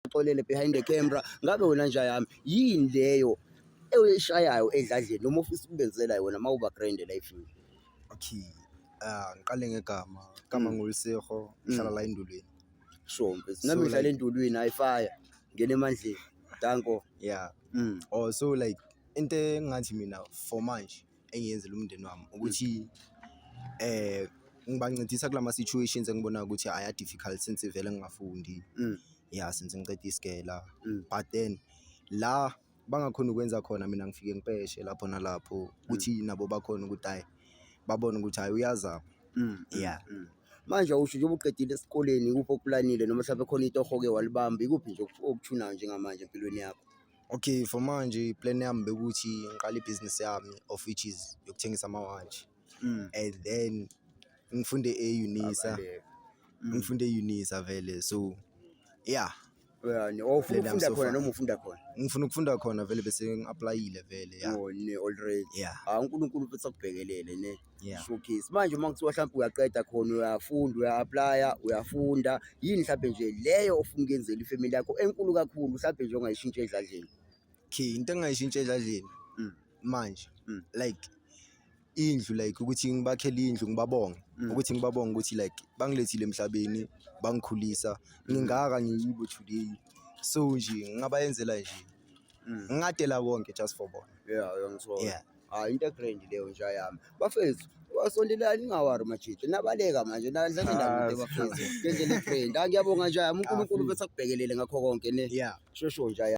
Xolele behind the camera. Ngabe wena nja yami, yini leyo oyishayayo edladleni noma ofisa ukubenzela yona uma uba grand e-life-ini? Okay, ah, ngiqale ngegama, igama nguLisego, ngihlala la eNdulweni. Sure mfethu. Nami ngihlala eNdulwini, ayifaya. Ngena emandleni. Danko. Yeah. Oh, so like into engathi mina for manje engiyenzela umndeni wami ukuthi ngibancedisa kulama situations engibona ukuthi aya difficult since vele ngingafundi. Yeah, since ngiceda isikela. But then la bangakhona ukwenza khona, mina ngifike ngipeshe lapho nalapho ukuthi nabo bakhona ukuthi hayi, babone ukuthi hayi, uyazama. Yeah. Manje awusho, njengoba uqedile esikoleni, ikuphi okuplanile noma mhlawumbe khona itoho oke walibamba, ikuphi nje okuthunayo njengamanje empilweni yakho? Okay, for manje plan yami bekuthi ngiqale ibhizinisi yami, of which is yokuthengisa amawatch. And then ngifunde e-UNISA. Abaleka. Ngifunde e-UNISA vele, so yeah. Yani, oh, ufuna Plan yami ukufunda so khona far. noma ufunda khona? Ngifuna ukufunda khona vele, bese ngi-applyile vele, yeah. Oh, ne already. Yeah. Ah, uNkulunkulu futhi akubhekelele, ne. Yeah. Showcase. Manje uma kuthiwa mhlawumbe uyaqeda khona, uyafunda, uya-applya, uyafunda, yini mhlawumbe nje leyo ofuna ukuyenzela ifamily yakho enkulu kakhulu mhlawumbe nje ongayishintsha edladleni? Okay, into engingayishintsha edladleni manje, like indlu, like ukuthi ngibakhele indlu, ngibabonge, ukuthi ngibabonge ukuthi like bangilethile emhlabeni, bangikhulisa ngingaka ngiyibo today, so nje ngingabayenzela nje, ngingadela konke just for bona. Yeah, uyangithola. Yeah. Ah, into grand leyo nja yami. Bafethu, wasondelani, ningawari majita. Nabaleka manje, nadlala Ah, kude bafethu. Ngendlela egrand. Ah, ngiyabonga nja yami. uNkulunkulu bese akubhekelele ngakho konke, ne. Yeah. Shosho nja yami.